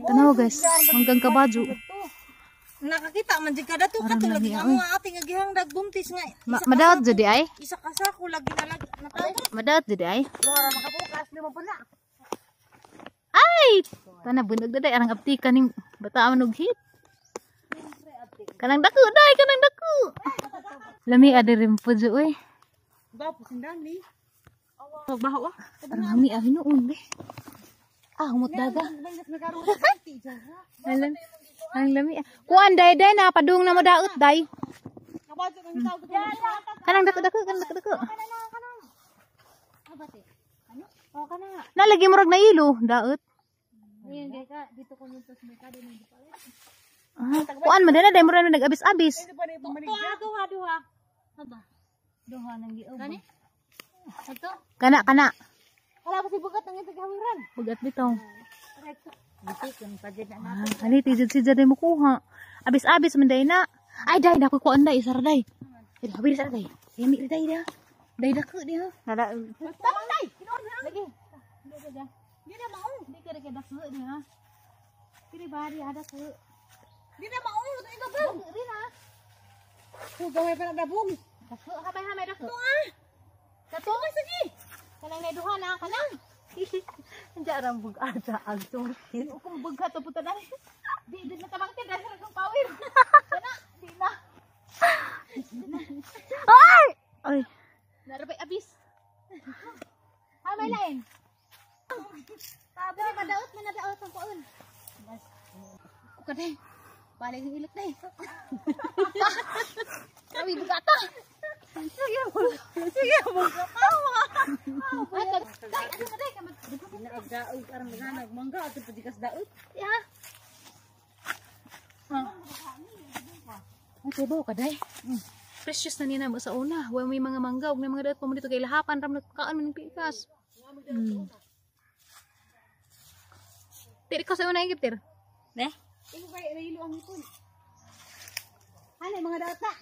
Tanawa, guys, hanggang kabadyo. Nakakita man jud kada to Arang kato lami, lagi oy. ang mga ating agihang dagbuntis nga. Ma madaot jud di ay. Isa ka sako lagi na lag natawag. Madaot jud di ay. Wala makabukas lima pa na. Ay! Tana bunog day arang aptika ning bata man og hit. Kanang dako day, kanang dako. Lami adi rin po jud oy. Ba pusindani. Magbaho ah. Arang lami ah hinuon be. Ah, humot daga. Alam, ang lami ah. Kuan day day na padung na mo daot day. Kanang dako dako, kanang dako dako. Nalagi murag na ilo, daot. Ah, kuan man na day murag na nag-abis-abis. Duha duha duha. Aba. Duha nang giubo. Kani? Ato? Kana kana. Wala pa si bugat ang itagawiran. Bugat bitaw. Bitik ang pajid na. Ah, ali ti jud si jud mo kuha. Abis-abis man day na. Ay day dako kuan day isara day. Ay hawir sa day. Yami ri day da. Day dako di ha. Nada. Tabang day. Lagi. Di na mao. Di ka ka dako di ha. Pili ba di ada ko. Di na mao ito ba? Di na. Ko gamay pa na dabong. Dako hamay hamay dako. Ah. Kato sige. Kanang nay duha na kanang. Diyan ang bugata ang sungkit. Kung bugata puta dai. Di di na tabang dahil akong pawir. Kana, di na. Ay! Ay. Narabay abis. Hamay lain. Dali madaot man nadaot ang paon. Kuka day. Balik ng ilok day. Kami bugata. Sige mo. Sige mo. Tawa. Ay, day, ano na day? Naagdaog arang naghanag mangga ato pa dikas daot. Ya. Ay, tubo ka day. Precious na nina mo sa una. Wa may mga mangga, ug may mga daot pa mo dito kay lahapan ram nagkaon man ng pikas. Tiri ko sa una yung tir. Ne? Iko kay nahilo ang ipon. Ano mga daot na?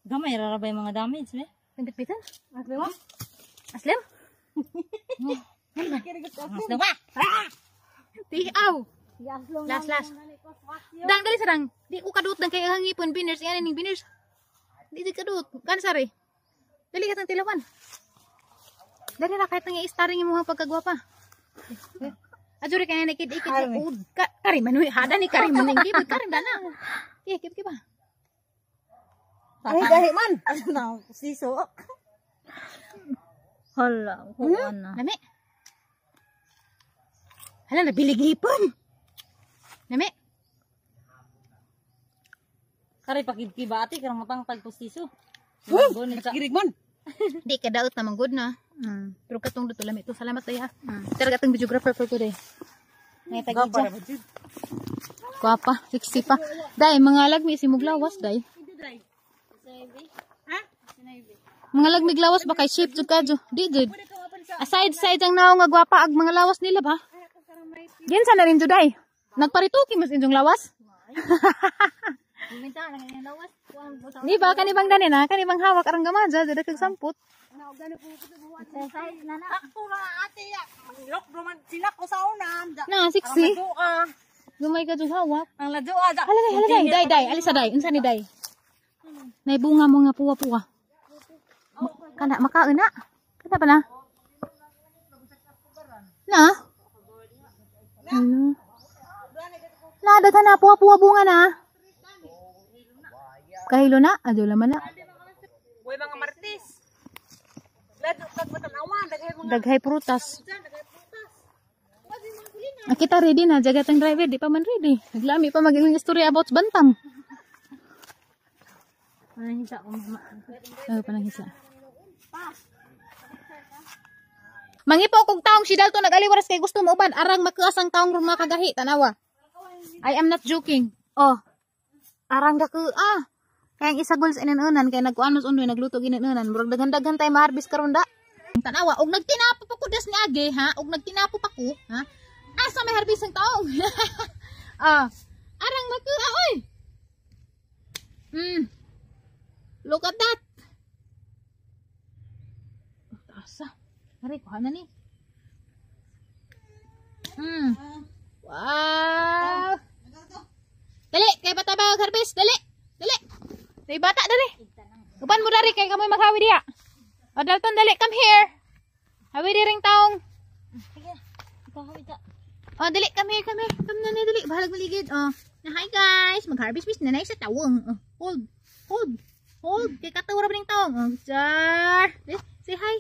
Gamay ra ra mga damage ne? Nagpitpitan? Aslewa? Aslim? Aslewa. Tiaw. Las las. Dang dali sa dang. Di ko kadut dang kay ang ipon biners yan ning biners. Di di kadut. Kan sari. Dali ka tang tilawan. Dali ra kahit nang i-starring imong pagkagwapa. Ajuri kay nakid ikid ud ka kari manuy hada ni kari maning gibot kari dana. Ki ki ki ba. Ay gahi man. Ano na siso. Hala, kuan na. Lami. Hala nabilig hipon. Lami. Kari pakibkiba ati karang matang tagpustiso. Kirig man. Di ka daot naman good na. Pero katong dito lami to. Salamat day ha. Pero katong videographer for today. Ngay tagija. Gwapa, sexy pa. Day, mga lagmi si muglawas day. Mga lagmi lawas ba kay shape jud kadyo? Di jud. Aside side ang naong nga gwapa ag mga lawas nila ba? Ginsa na rin jud day. Nagparituki mas inyong lawas? Di ba kani bang dani na kani bang hawak arang gamaja jud kag samput. Sakto na ate ya. Manglok man sila ko sa una. Na sexy. Ang Gamay ka jud hawak. Ang ladua da. Hala day, hala day, day, day, alisa day, unsa ni day? Nay bunga mo nga puwa-puwa. Kana makaon na. Kana pa na? Na? Ano? Na daghan na puwa-puwa bunga na. Kahilo na, adyo laman na. Uy mga Martis. Lado kag matanawan daghay mga Daghay prutas. daghay prutas. Ah, kita ready na, jagat ang driver, di pa man ready. Naglami pa mag istorya about bantam. Panahisa ko mama. Oh, pananghisa. Mangipo kog taong si Dalton nag-aliwaras kay gusto mo uban arang makuas ang taong ron makagahi tanawa. I am not joking. Oh. Arang dako ah. Kaya ang isagol sa inanunan kay nagkuan mas unoy nagluto ginanunan murag daghan-daghan tay maharbis karon da. Tanawa og nagtinapo pa ko das ni age ha, og nagtinapo pa ko ha. Asa may harbis ang taong? Ah. Arang makuha oy. Look at that. Asa. Aray, kuha na ni. Wow. Ay bata dali. Uban mo dari kay kamoy maghawi diha. O Dalton dali, come here. Hawi di ring taong. Sige. Ikaw hawi ta. Oh, dali, come here, come here. Come na, dali. Bahalag maligid. Oh. Na, hi guys. Mag-harvest miss nanay sa tawong. Oh, hold. Hold. Hold. Kay katawa ra ba ning taong. Oh, sir. Say hi.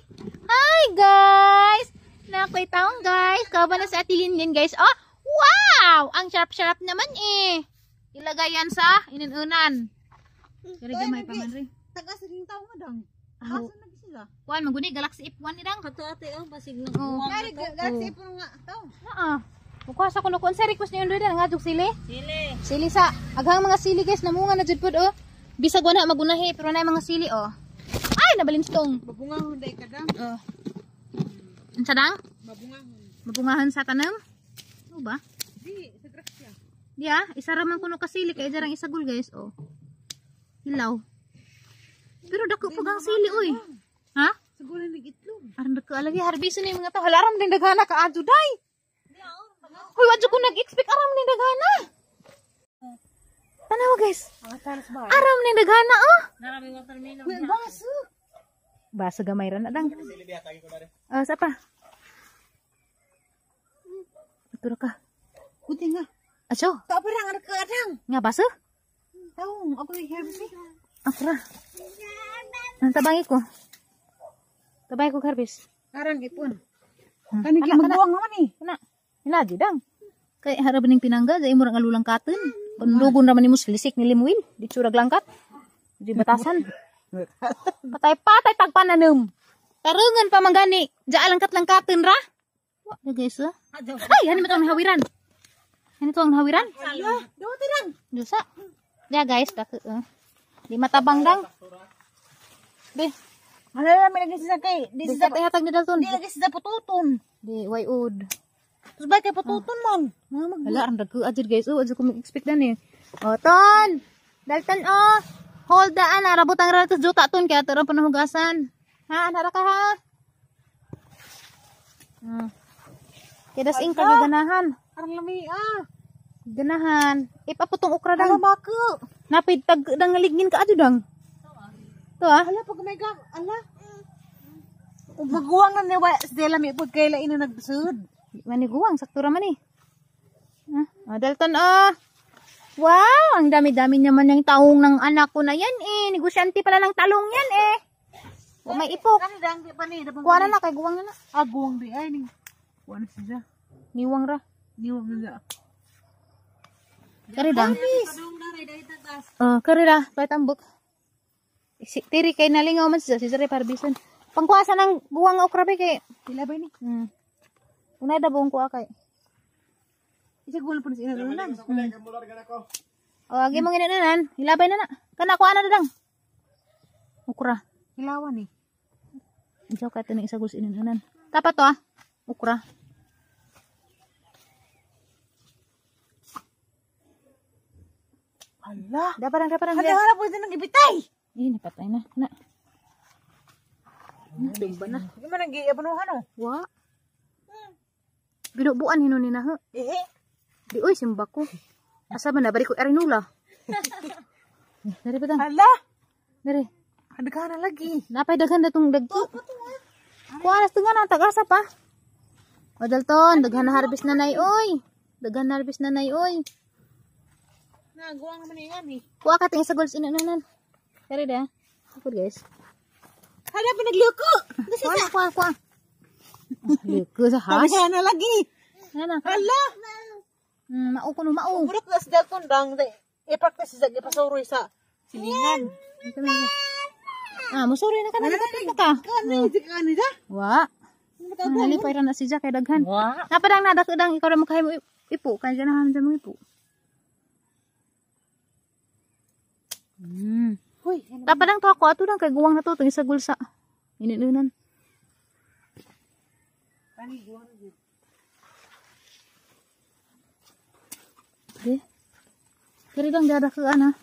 Hi guys. Nakoy taong guys. Kaba na sa atilin din guys. Oh, wow! Ang sharp-sharp naman eh. Ilagay yan sa ininunan. Kaya gamay pa man rin. Tagas ring taong adang. Aho. Asa na sila? Kuan maguni Galaxy F1 ni dang. Kato ate oh, basig na Oh. Ngari galaxy po nga taong. Naa. Mukuha sa kuno kun sa request ni Undoy nga jug sili. Sili. Sili sa aghang mga sili guys, namunga na jud pud oh. Bisag wala magunahi pero na mga sili oh. Ay, nabalinstong. Mabungahon day ka dang. Oh. Unsa dang? Mabungahon. Mabungahan sa tanam? Ano ba? Di sa grasya. Di ah, isa ra man kuno ka sili kay jarang isagol guys oh. Hilaw. Pero dako pag ang sili oy. Ha? Siguro nig itlog. Aron dako alagi harbiso ni mga tao. Halaram din daghana ka adto day. Hoy, wadyo ko nag-expect aram din daghana. Tanawa guys. Ang talas ba? Aram ning daghana oh. Narami watermelon. Wait, baso. Baso gamay ra na dang. Ah, sa pa? Ito ra ka. Kuti nga. Aso, Tao pa rang anak kadang. nga baso? Taong ako yung harvest. Akra. Ang tabangi ko. Tabangi ko harvest. Karang ipon. Hmm. Kani Kana, kay magbuwang naman eh. Kana. Hinagi dang. Kay harap ning pinangga, dai mo rang alulang katon. Pandugon ra man nimo silisik ni Limuel, di tsurag langkat. Di batasan. Patay-patay tagpananom. Tarungan pa man gani. Diya langkat langkaton ra. Wa na guys ah. Ay, hani mo tong nahawiran. Hani to ang nahawiran? Ala, daw lang. Dusa. Ya guys, dako. Di matabang dang. Be, Ano namin lagi sila kay di di sila sa hatag ni Dalton. di lagi sila pututon. Di way ud. Terus ba kay pututon man? Mga mag Hala, ang dagko ajud guys. Oh, adyo ko mag-expect dan eh. Oh, ton. Dalton oh. Hold daan, rabot ang ratos juta ton kaya tara panahugasan. Ha, anara ka ha. Kaya das ing kag ganahan. Arang lami ah. Ganahan. Ipaputong okra dang. Ala mako. Napid tag dang ligin ka adyo dang. To ah. Ala pag may gam, ala. Ug maguwang na ni wa sila mi pud kay lain na nagsud. Di man ni guwang, sakto ra man eh. Ah, oh, Dalton oh. Wow, ang dami-dami naman ng taong ng anak ko na yan eh. Negosyante pala ng talong yan eh. O, may ipok. Kani dang di pa ni dabang. Kuha na na, kay guwang na na. Ah, guwang di ay ning. Kuha na siya. Niwang ra. Niwang na. Kari dang. Oh, kari ra, pahit ambok. Si, tiri kay nalingaw man siya, si Sir Parbison. Pangkuha sa ng guwang nga okra be kay. Ilabay ni. Unay da buong kuha kay. Isa guwang po na sa inalunan. O, agi mong inanan. Ilabay na na. Kana kuha na dang. Okra. Hilawan eh. Diyaw ka ito ng isa gusto inanan. Tapat to ah. Okra. Ala. Dapat lang, dapat lang. Hala hala po nang gibitay. Eh, napatay na. Na. Dumba na. Di man ang giabunuhan oh. Wa. Binubuan hinon ni na ho. Eh. Di oy simba ko. Asa man na bari ko arinula. Dari pa dang. Hala. Dari. Adaghan na lagi. Napay daghan na tong dagko. Kuha na tunga na tag-asa pa. O Dalton, daghan na harvest na nay oy. Daghan na harvest na nay oy. Nagawa naman yan eh. Kuha ka ting sa goals inanan. Dari da. Ako guys. Hala pa nagluko. Kuha na, kuha, kuha. Liko sa has. Daghan na lagi. Ana. Hala. Mao kuno mao. Murag na si Dalton dang i-practice sa ipasuroy sa silingan. Ah, musuri na ka na na ka. Kani di kani da. Wa. Nalipay ra na si Jack kay daghan. Wa. Napadang na dang ikaw ra makahay mo ipo kay ganahan sa mo ipo. Hoy, Tapadang to ako ato lang kay guwang na to tong isa gulsa. Ininunan. kani guwang na gyud. Di. Kiri dang dada ka ana.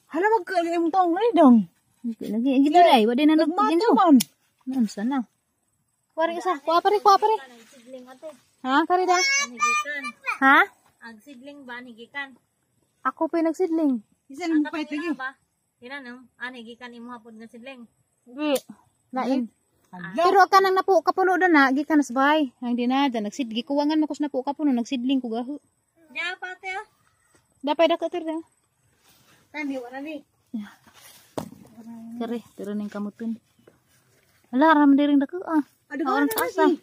Hala mag imong taong na dong. Lagi lagi gitu dai, wa di na Nagmato nagpinso. man. Ano sana? Kuha rin isa, kuha pa rin, kuha pa rin. Sidling ate. Ha, kari da? Higikan. Ha? Ang sidling ba higikan? Ako pa yung nagsidling. Isa nang pait lagi. Tinanong, ani gikan imo hapon nga sidling. Di. Lain. Pero kanang napo kapuno na na gikan sa bahay. Ang di na da nagsid gikuwangan mo kus napo kapuno nagsidling ko gaho. Diya pa te ah. Dapay da ka da. Kani wala ni. Kare, tira ning kamutin. Ala, ram diring dako ah. Aduh, asa.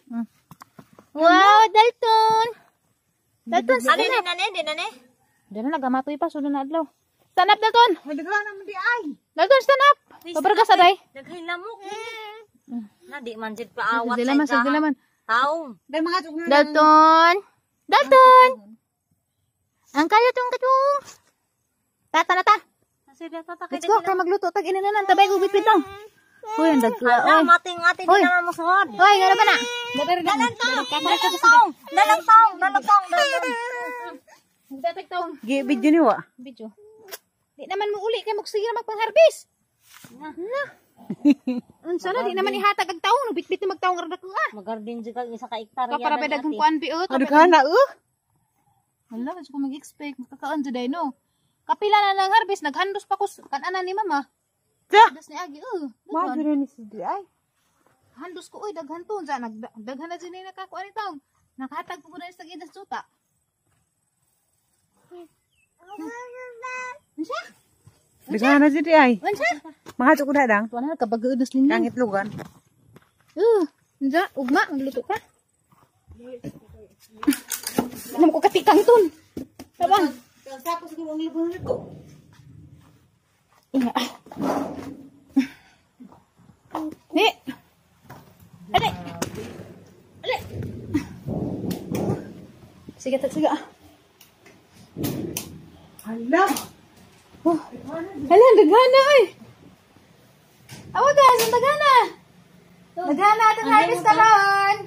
Wow, Dalton. Dalton, Ani ni nane di nane. Dana nagamatoy pa sulod na adlaw. Stand up, Dalton. Madaghan naman di ay. Dalton, stand up. Pabargas aday. Daghay lamok. Na di man jud paawat Dila man, sa dila man. Taw. Dai mga tug Dalton. Dalton. Ang kaya tong katong. Tata na ta. Let's go, kay magluto tag inanan tabay ko bitbit lang. Uy, ang dagko. Ala, Oy. mating ate di Hoy. naman mo suod. Oy, ngano ba na? Dalang tong, dalang tong, dalang tong, dalang tong. Magtatag taong Gi video ni wa. video. Di naman mo uli kay magsige na magpangharvest. Na. Unsa na di naman ihatag ang taong no bitbit na magtaong ra dako ah. Magardin jud kag isa ka hektarya. Ka para ba daghang kuan bi oh. Adughan na eh. Wala kasi ko mag-expect makakaon jud ay no. Kapila na lang harvest naghandos pa ko kananan ni mama. Ta. Das ni agi oh. Daghan. Madre ni si di ay. Handos ko oy daghan to unsa nag daghan na jud ni nakakuan ni taong. Nakahatag po ko na sa gidas suta. Unsa? Daghan na jud ay. Unsa? Mahatod ko na dang. Tuwa na kabagod na ninyo. Kang itlogan. Unsa? Ugma magluto ka. Alam ko katikang tun. Tabang. Sako siguro ang libon nito. Inga. Ni. Ale. Ale. Sige, tag sige. Hala. Oh. Hala, daghana oy. Awa guys, ang daghana. Daghana atong harvest karon.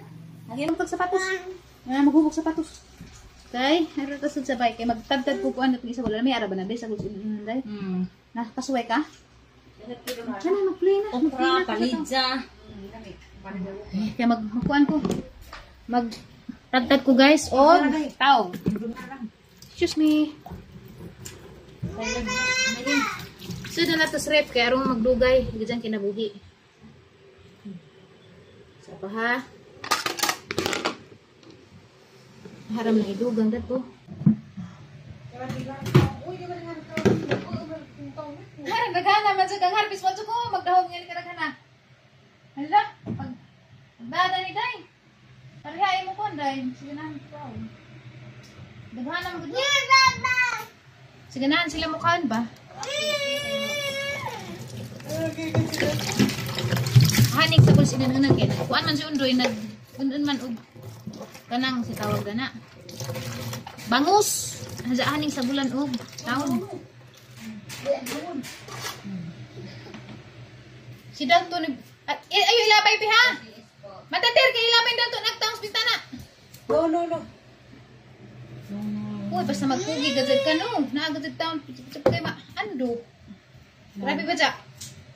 Ang pag sapatos. Ah, maghubog sapatos. Kay, aron ta sud sabay kay magtabtab ko kuan atong isa wala may ara ba na sa day. Na kasuway ka? Ano mag-play na? Mag-play Okra, na. palidja. Kaya magkuan ko. Mag tagtag ko guys og taw. Excuse me. So na nato sa rep kay aron magdugay gidyan kinabuhi. Sa pa ha. Haram na idugang dato. Haram daghana man jud ang harvest man jud ko magdahom ngani ka daghana. Hala, pag pagdada ni day. Parehain mo kon day. Sige na ikaw. Daghana man gud. Sige na sila mukhaan ba? Hanig sa kuls inanunan kay kuan man si Undoy nag unun man og kanang si tawag gana. Bangus. Haja haning sa bulan og taon. Si Dalton ni ay, ayo ilabay pi ha. Matater kay ilabay Dalton nagtaong sa bintana. No no no. Uy, basta magkugi gazad ka no. Naagad taon pitsip kay ma ando. Grabe ba ja?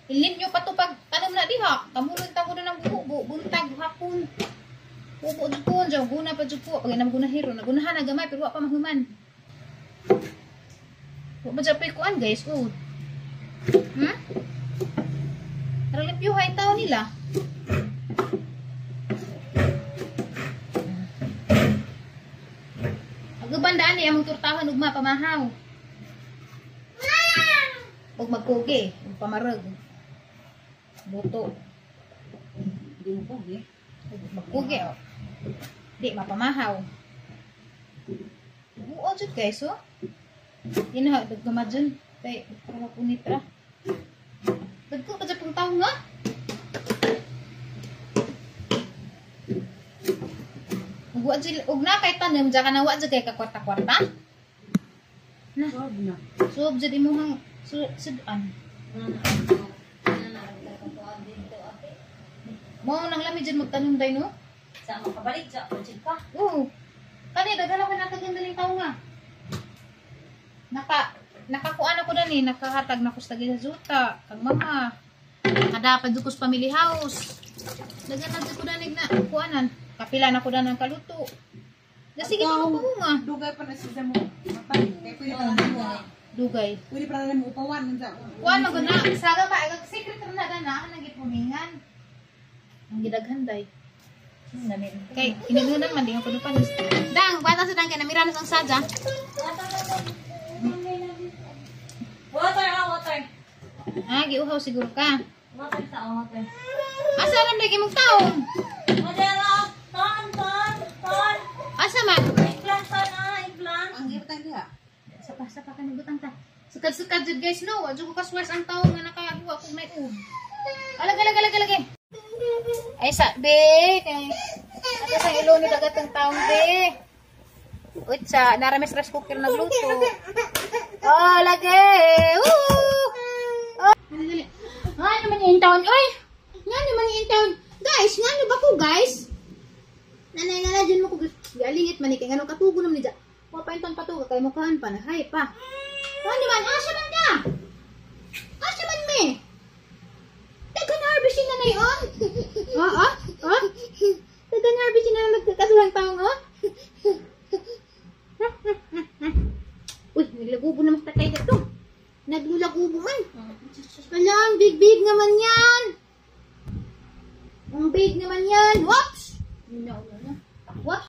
Ilin nyo pa to pag tanom na diha. Kamulon ta ko na ng bubo, buntag hapon. Bubo jud ko, jaw guna pa jud ko. Pag inam guna hero, nagunahan na gamay pero wa pa mahuman. Wa ba ja pay kuan guys, oh. Relimpyuhay tao nila. Agubandaan ni among turtahan ugma pamahaw. Ug magkugi, ug pamarag. Buto. Di mo kugi. Ug magkugi oh. Di mapamahaw. Buo jud guys oh. Ina daggamadjon kay para mapunit ra. Dagko pa jud pong tawo nga. Ug wa jud ug na kay tanom ja kana wa jud kay kakwarta-kwarta. Na. Na. Suob jud imong sudan. Mao nang lami jud magtanom day no? Sa makabalik sa jud ka. Oo. Kani daghan ako natagan daling tawo nga. Nakakuan ako dani, nakahatag na ko sa sa zuta, kang mama. Kada pa jud ko sa family house. Daghan na jud ko danig na kuanan. Kapila na ko danan kaluto. Nasige pa mo. Dugay pa na siya mo. Matay. Kaya pwede pa na mo. Dugay. Pwede pa na mo upawan. Kuan man gud na saga pa ag secret ra na na ang gipumingan. Ang gidaghan day. Kay inilunan man di ko kuno pa. Dang, bata sa dang kay namira na sang sadya. Water ah, water. Ah, giuhaw siguro ka. Water sa ah, water. Asa ram lagi mong taong? Water ah, ton, ton, ton. Asa man? Eggplant ton ah, eggplant. Ang gibutang diha. Sapa-sapa ka nagutang ta. Sukad-sukad jud guys no, wa jud ko kaswas ang taong nga nakahuwa kog may ub. Alag alag alag alag. Ay sa be kay ato sa ilunod agad ang taong be. Utsa, naramis rice cooker nagluto. Oh, lagi. Woo! Oh. Dali. Ay, naman yung taon. Oy! Nga naman yung taon. Guys, nga ano ba ko, guys? Nanay, nanay, dyan mo ko. Galingit man kay ngano katugo naman ni Ja. Wa pa inton patuga kay mukhaan pa na. Hay pa. Ano man, asa man ka? Asa man me? Daghan harvest yung nanay on. Oo, oh, oh. Daghan harvest yung nanay magkakasuhang taong oh. Uy, naglagubo naman sa tatay dito. Naglulagubo man. Wala, ang big-big naman yan. Ang big naman yan. Whoops! No, no, no. Whoops!